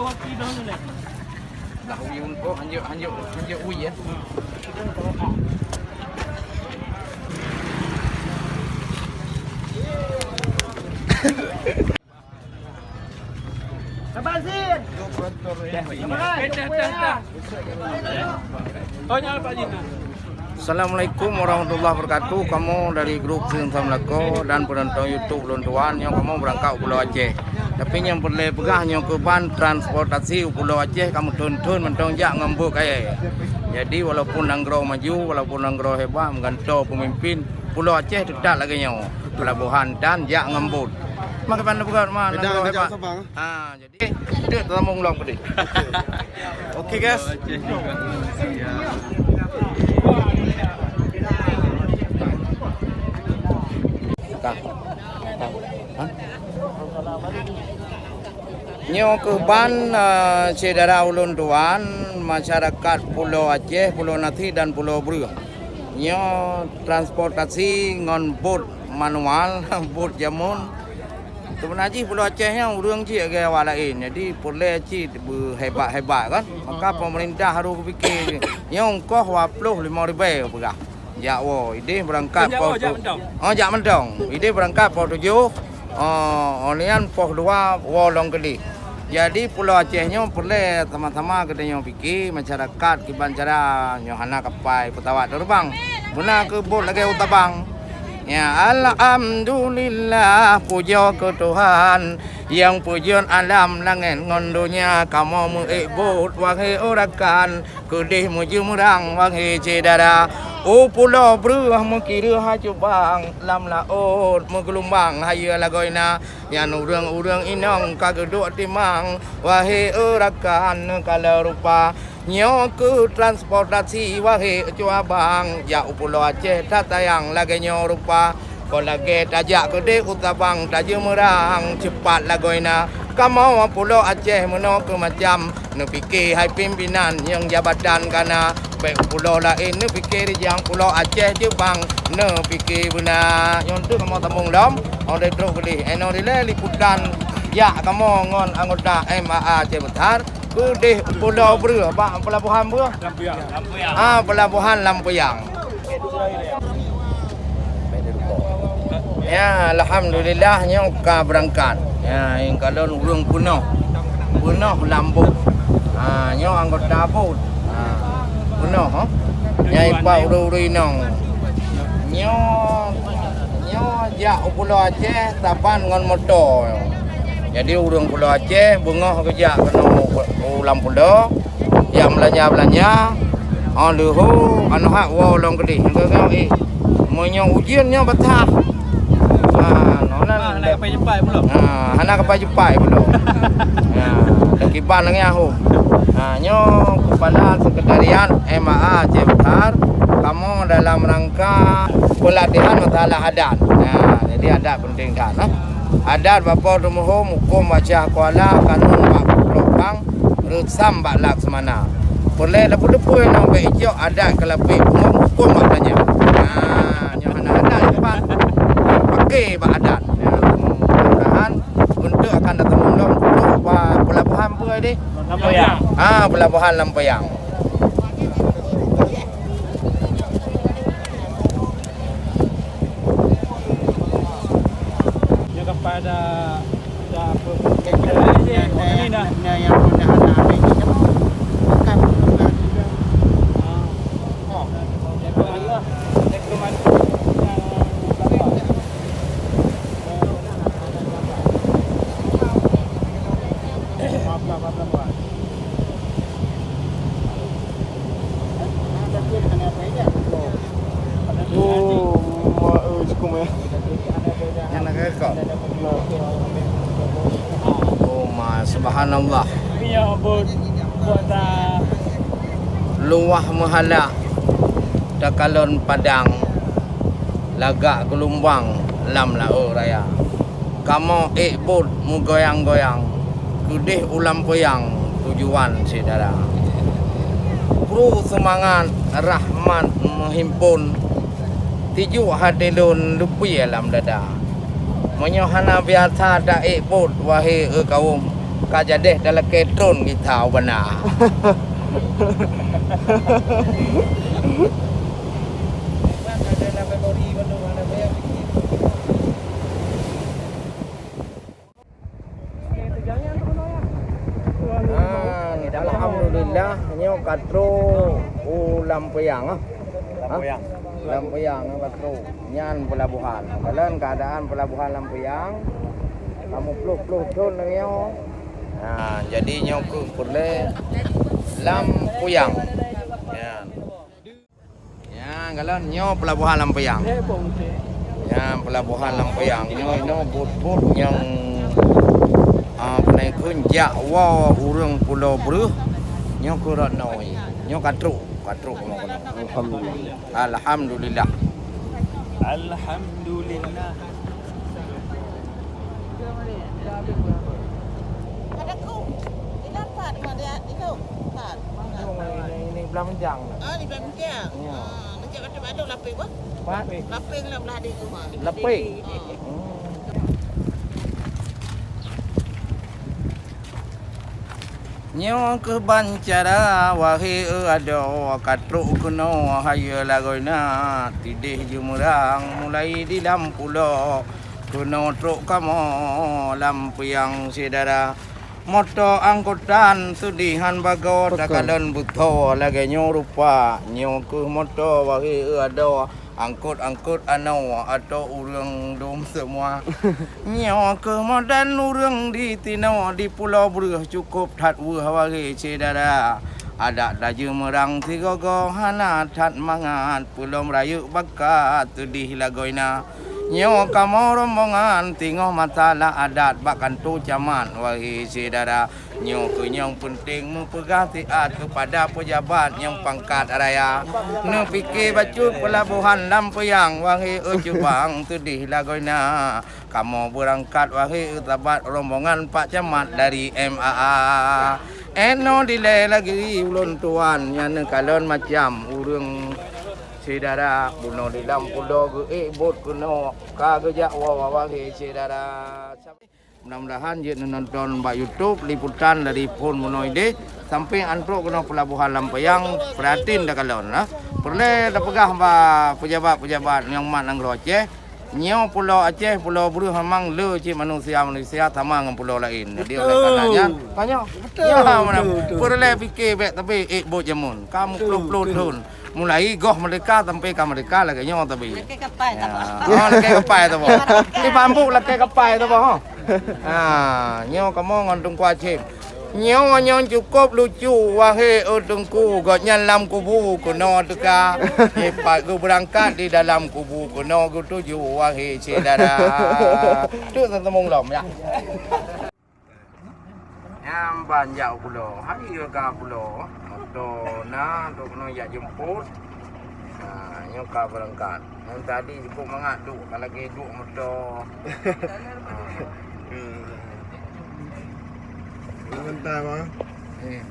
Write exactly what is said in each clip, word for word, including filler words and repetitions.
Lah, ui, oh, hanjeuet, hanjeuet, hanjeuet ui, ya. Sabar, Zin. Sabar, eh. Dah, dah, dah. Oh, nyan Pak Jin. Assalamualaikum warahmatullahi wabarakatuh. Kamoe dari grup Seuneueng Sam Lakoe dan penonton YouTube ulôn tuan, nyoe kamoe beurangkat u Pulo Aceh. Tapi nyang peureulée peugah, nyoe keuban transportasi u Pulo Aceh ka meuthon-thon mantong jak ngon bot kayée. Jadi, walaupun nanggroe maju, walaupun nanggroe hebat, meugantoe peumimpin, Pulo Aceh teutap lagée nyoe. Pelabuhan dan jak ngon bot. Maka pandai peugah, ma, nanggroe hebat. Ha, jadi, eh, dek tamong lom keudeh. Oke, guys. Ka. Ka. Ha? Nyoe keuban, eh, syedara ulôn tuan, masyarakat Pulo Aceh, Pulo Nasi dan Pulo Breueh. Nyoe transportasi ngon bot manual, bot jameun. Seubeuna jih Pulo Aceh nyoe ureuëng cit lagée awak laén, jadi peureulée cit beuhebat-hebat kan. Maka pemerintah harôh geupike nyoe ongkoh dua ploh limong ribée peugah. Jak woe, ideh beurangkat poh tu-, oh, jak mantong. Ideh beurangkat poh tujoh, oh, oh, nyan poh dua woe lom keudeh. Jadi Pulo Aceh nyoe peureulée sama-sama geutanyoe pike masyarakat kiban cara nyoe hana kapai peusawat teubang. Beuna keu bot lagée u tabang. Ya, alhamdulillah, pujoe keu Tuhan, nyang peujeuet alam langét ngon donya, kamoe meu-ék bot, wahé rakan, keudeh meujeumeurang, wahé syedara. U Pulo Breueh meukireuh hacubang, lam laôt meugeulumbang hayeue lagoina, nyan ureuëng-ureuëng inong ka geuduek timang, wahé rakan, neukalon rupa. Nyoe keuh transportasi wahé cuabang, jak u Pulo Aceh tatayang lagée nyoe rupa. Kon lagée tajak keudeh u tabang tajeumeurang, ceupat lagoina. Kamoe Pulo Aceh meunoe keu macam, neupike hai pimpinan nyang jabatan kana. Bék u pulo laén neupike, rijang Pulo Aceh jeubang neupike beuna. Nyoe teuk kamoe tamong lom, oh, dai trok keudeh. Inoe dilée liputan jak kamoe ngon anggota M A A Aceh Besar. Keudeh Pulo Breueh, bak pelabuhan Breueh. Ah, pelabuhan Lampuyang. Ya, alhamdulillah nyoe ka beurangkat. Ya, nyang kalon ureuëng peunoh. Peunoh lam bot. Ha, nyoe anggota bot. Ha, peunoh, ha. Nyang ipat ureuëng-ureuëng inong. Nyoe, nyoe jak u Pulo Aceh saban ngon moto. Jadi ureuëng Pulo Aceh beungoh geujak keunoe u, u lam pulo, jak meulanja-belanja, oh, leuho, aneuk hak woe lom keudeh. Nyang keu, eh, meunyoe ujeuen nyoe basah. Ha, nyoe nan hana kapai jeupai pulo. Ha, hana kapai jeupai pulo. Ha, dan kiban lagée nyan. Ha, nyoe Kepala Sekretariat M A A Aceh Besar, kamoe dalam rangka pelatihan masalah adat. Ha, jadi adat penting that, ha. Adat bak Po Teumeureuhom, hukôm bak Syiah Kuala, kanun bak Pulo Bang, reusam bak Laksamana. Peureulée leupeu-leupeu nyoe bék icok adat keu lapék bumoe, hukôm bak tanyoe. Nah, nyoe hana adat di depan. Pake bak adat. Nah, mudah-mudahan untuk akan datang lom, untuk ba-, pelabuhan peue deh? Lampuyang. Ah, pelabuhan Lampuyang. Nyoe ka pada, dah apa, dah, dah, dah, dah, dah, dah, dah, dah, Oh, ma, eh, cukup, ya. Yang nak rekod. Oh, ma, subhanallah. Luwah meuhala takalon padang, lagak geulumbang lam laôt raya. Kamoe ék bot meugoyang-goyang, keudeh u Lampuyang tujuan syedara. Kru seumangat rahmat meuhimpon, tijuek até lôn leupie lam dada. Meunyoe hana biasa taék bot, wahé e kawöm, Ka jadeh talakée tron gita u banda. Alhamdulillah, nyoe ka trok u Lampuyang, ah. Lampuyang. Lampuyang ka trok. Nyan pelabuhan. Kalon keuadaan pelabuhan Lampuyang. Kamoe ploh-ploh thon lagée nyoe. Ha, jadi nyoe keuh peureulée Lampuyang. Nyan. Nyan, kalon nyoe pelabuhan Lampuyang. Nyan pelabuhan Lampuyang. Nyoe, nyoe bot-bot nyang, ah, peunaikheun jak woe ureuëng Pulo Breueh. Nyoe keuh rot noe. Nyoe ka trok, ka trok nyoe keunoe. Alhamdulillah. Alhamdulillah. Alhamdulillah. Ada ku. Ini empat, ada itu. Empat. Ini, ini belah menjang. Ah, di belah menjang. Ya. Ah, macam ada lapis apa? Empat. Lapis lah belah di rumah. Lapis. Ah. Hmm. Nyoe keuh ban cara, wahé eu adoe, ka trok keunoe hayeue lagoina, tideh jeumeurang mulai di lam pulo, keunoe trok kamoe Lampuyang syedara. Moto angkutan seudeh han bagoe, takalon beutôi lagée nyoe rupa. Nyoe keuh moto, wahé eu adoe, angkot-angkot anoe atau ureuëng dum seumua. Nyoe keuh modern ureuëng di tinoe di Pulo Breueh cukôp that weueh wahé syedara. Adat tajeumeurang sigoe-goe hana that mangat, peulom rayeuk bakat seudeh lagoina. Nyoe kamoe rombongan teungoh masalah adat bak kanto camat wahé syedara. Nyoe keuh nyang peunteng meupeugah siat keupada peujabat nyang pangkat raya. Neupike bacut peulabohan Lampuyang wahé eu cubang seudeh lagoina. Kamoe beurangkat wahé eu sabat rombongan pak camat dari M A A. Eno dilée lagée ulôn tuan nyan neukalon macam ureuëng syedara bunoe di lam pulo geuék bot keunoe ka geujak woe wahé syedara. Mudah-mudahan jeuet neunonton bak YouTube liputan dari phon bunoe ideh sampai antrok keunoe peulabohan Lampuyang, peuratin takalon, nah. Peureulée tapeugah bak peujabat-peujabat nyang mat nanggroe Aceh, nyoe pulo Aceh, Pulo Breueh memang le cit manusia-manusia sama ngon pulo laén. Jadi oleh karena nyan, tanyoe. Betul, ya, betul, betul. Peureulée pike bék tapi ék bot jameun. Kamoe ploh-ploh thon. Mulai goh merdeka sampai ka merdeka lagée nyoe tabi. Lakée kapai saboh. Oh, lakée kapai saboh. Di bambu lakée kapai saboh, ho. Ha, nyoe kamoe ngon Teungku Aceh. Nyoe nyang cukôp lucu, wahé eu Teungku, gobnyan lam kubu keunoe teuka. Dipat geubeurangkat di dalam kubu keunoe geutuju, wahé syedara. Tu seuteumong lom, ya. Nyan ban jak u pulo, hai ka pulo. Moto na, trok keunoe jak jemput. Ha, nyoe ka beurangkat. Nyan tadi jipuk mangat duek, ka lagée duek moto. Ha. Ngon tai, Bang. Eh.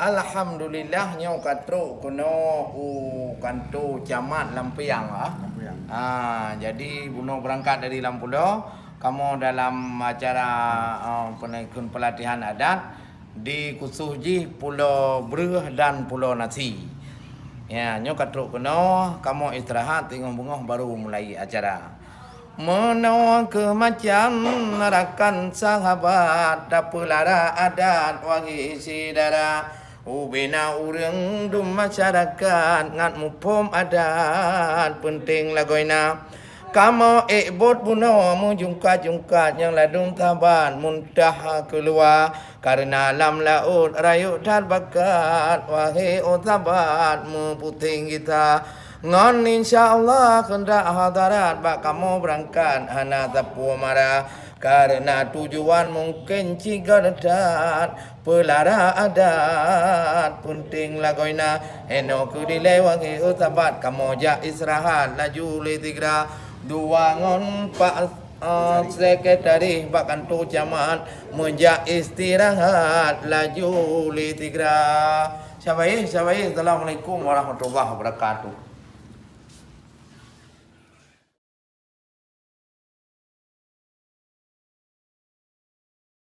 Alhamdulillah, nyoe ka trok keunoe u kanto camat Lampuyang, ah. Lampuyang. Ah, jadi bunoe beurangkat dari lam pulo, kamoe dalam acara, ah, peunaikheun peulatihan adat di khusus jih Pulo Breueh dan Pulo Nasi. Ya, nyoe ka trok keunoe, kamoe istirahat singoh beungoh baru mulai acara. Meunoe keuh macam rakan sahabat, tapeulara adat wahé syedara. Ubena ureuëng dum masyarakat ngat muphom adat peunteng lagoina. Kamoe ék bot bunoe meujungkat-jungkat nyang ladum saban muntah keuluwa. Kareuna lam laôt rayeuk that bakat, wahé oh sabat meuputéng gita. Ngon insya Allah keundak hadarat bak kamoe beurangkat hana sapeue mara. Kareuna tujuan mungken sigoe that peulara adat peunteng lagoina. Eno keu dilée wahé oh sabat kamoe jak istirahat laju lé sigra dua ngon pak Oh, sekretaris bak kantor camat meujak istirahat laju lé sigra. Syabaih, syabaih. Assalamualaikum warahmatullahi wabarakatuh.